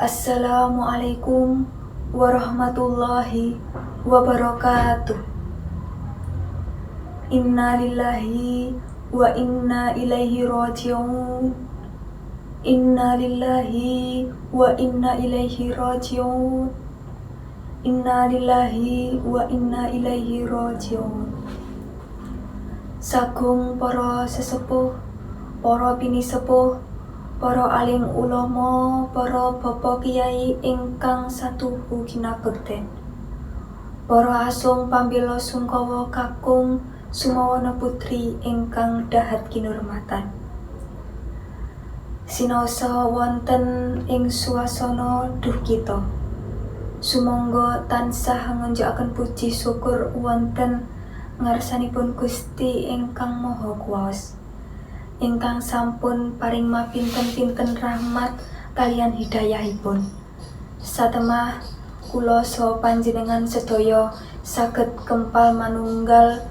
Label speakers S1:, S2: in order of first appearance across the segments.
S1: Assalamualaikum warahmatullahi wabarakatuh. Inna lillahi wa inna ilaihi raji'un. Inna lillahi wa inna ilaihi raji'un. Inna lillahi wa inna ilaihi raji'un. Sagung para sesepuh, para pinisepuh, para alim ulama, para bapak kiai ingkang satuhu kinabekten. Para asung pambela sungkawa kakung sumawana putri ingkang dahat kinurmatan. Sinaosa wonten ing suasana duhkita. Sumangga tansah ngunjukaken puji syukur wonten ngarsanipun Gusti ingkang Maha Kuwaos, ingkang sampun paring mapinten-pinten rahmat kaliyan hidayahipun. Satemah kula saha panjenengan sedaya saged kempal manunggal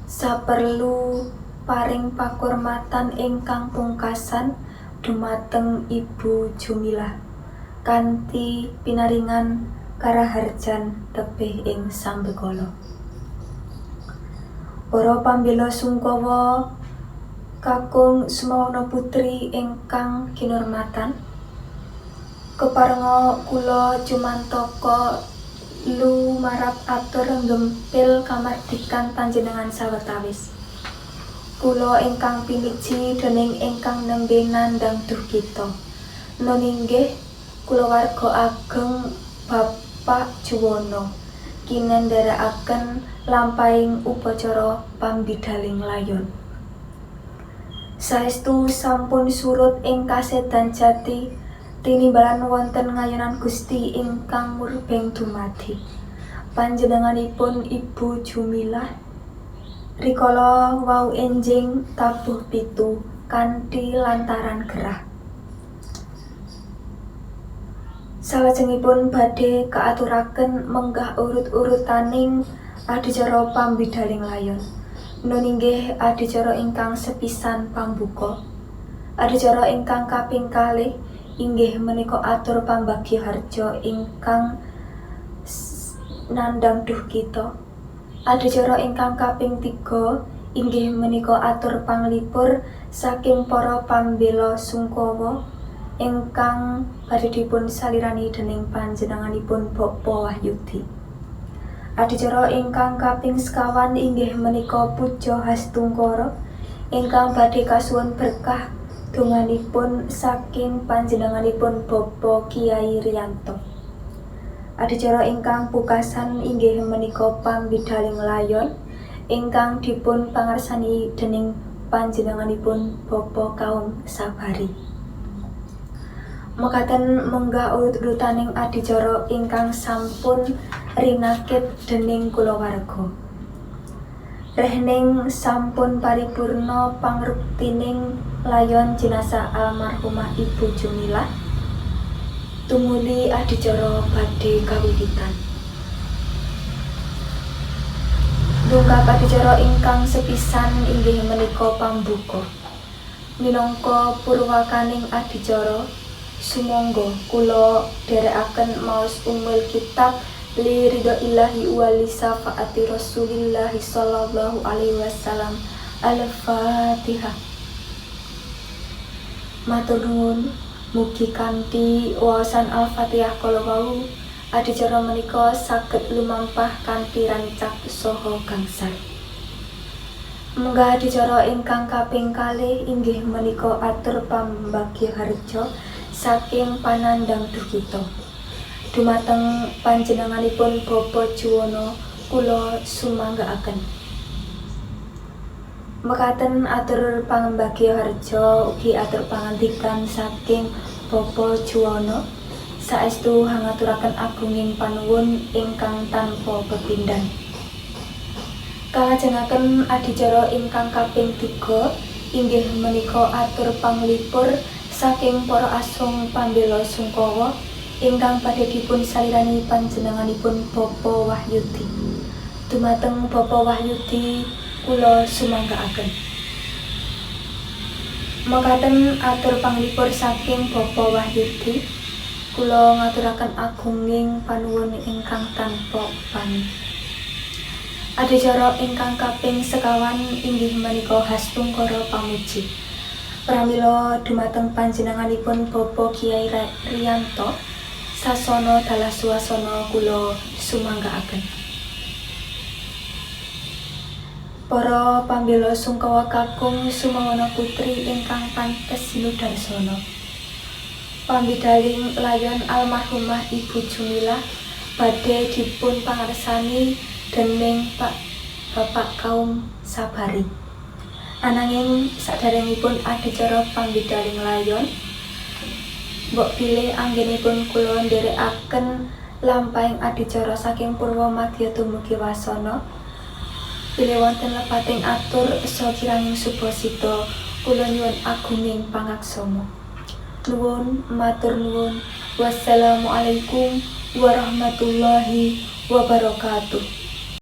S1: saperlu paring pakurmatan ingkang pungkasan dumateng Ibu Jumilah kanthi pinaringan karaharjan tebih ing sambekala. Para pambela sungkawa kakung sumawana putri ingkang kinurmatan, keparenga kula cumantaka lumarap atur nggempil kamardikan panjenengan sawetawis. Kula ingkang piniji dening ingkang nembe nandhang duhkita. Nun inggih kulawarga ageng Bapak Juwana kinendherekaken lampahing upacara pambidaling layon. Saestu sampun surut ing kasedan jati tinimbalan wonten ngayonan Gusti ingkang murbeng dumadi. Panjenenganipun Ibu Jumilah rikala wau enjing tabuh 7 kanthi lantaran gerah. Salajengipun badhe kaaturaken menggah urut-urutaning adicara pambidaling layon. Nun inggih adicara ingkang sepisan pambuka. Adicara ingkang kaping kalih inggih menika atur pambagya harja ingkang nandhang duhkita. Adicara ingkang kaping 3 inggih menika atur panglipur saking para pambela sungkawa ingkang badhe dipun salirani dening panjenenganipun Bapak Wahyudi. Adicara ingkang kaping sekawan inggih menika puja hastungkara ingkang badhe kasuwun berkah donganipun saking panjenenganipun Bapak Kiai Riyanto. Adicara ingkang pungkasan inggih menika pambidaling layon ingkang dipun pangarsani dening panjenenganipun Bapak Kaum Sabari. Mekaten menggah urut-urutaning adicara ingkang sampun rinakit dening kulawarga. Rehning sampun paripurna pangruktining layon jenazah almarhumah Ibu Jumilah, tumuli adicara badhe kawiwitan. Dungkap adicara ingkang sepisan inggih menika pambuka. Minangka purwakaning adicara, sumangga kula dherekaken maos ummul kitab li ridho illahi wa li syafaati rasulillahi sallallahu alaihi wasallam. Al-Fatihah. Matur nuwun, mugi kanthi waosan Al-Fatihah kala wau adicara menika saged lumampah kanthi rancak saha gangsal. Munggah adicara ingkang kaping kalih inggih menika atur pambagya harja saking panandhang duhkita. Dumateng panjenenganipun Bapak Juwana kula sumanggaaken. Mekaten atur pambagya harja ugi atur pangandikan saking Bapak Juwana. Saestu hangaturaken agunging panuwun ingkang tanpa pepindhan. Kalajengaken adicara ingkang kaping 3 inggih menika atur panglipur saking para asung pambela sungkawa ingkang badhe dipun salirani panjenenganipun Bapak Wahyudi. Dumateng Bapak Wahyudi kula sumanggaaken. Mekaten atur panglipur saking Bapak Wahyudi, Kula ngaturaken agunging panuwun ingkang tanpa upami. Adicara ingkang kaping 25 inggih menika Hastungkara Pamuji. Pramila dumateng panjenenganipun Bapak Kyai Riyanto, sasana dalah suwasana kula sumanggaaken. Para pambela sungkawa kakung sumawana putri ingkang pantes sinudarsana. Pambidaling layon almarhumah Ibu Jumilah badhe dipun pangarsani dening Pak Bapak Kaum Sabari. Ananging saderengipun adicara pambidaling layon, mbok bilih anggenipun kula nderekaken lampahing adicara saking purwa madya dumugi wasana. Bilih wonten lepating atur saha kiranging subasita, kula nyuwun agunging pangaksama. Nuwun matur nuwun. Wassalamualaikum warahmatullahi wabarakatuh.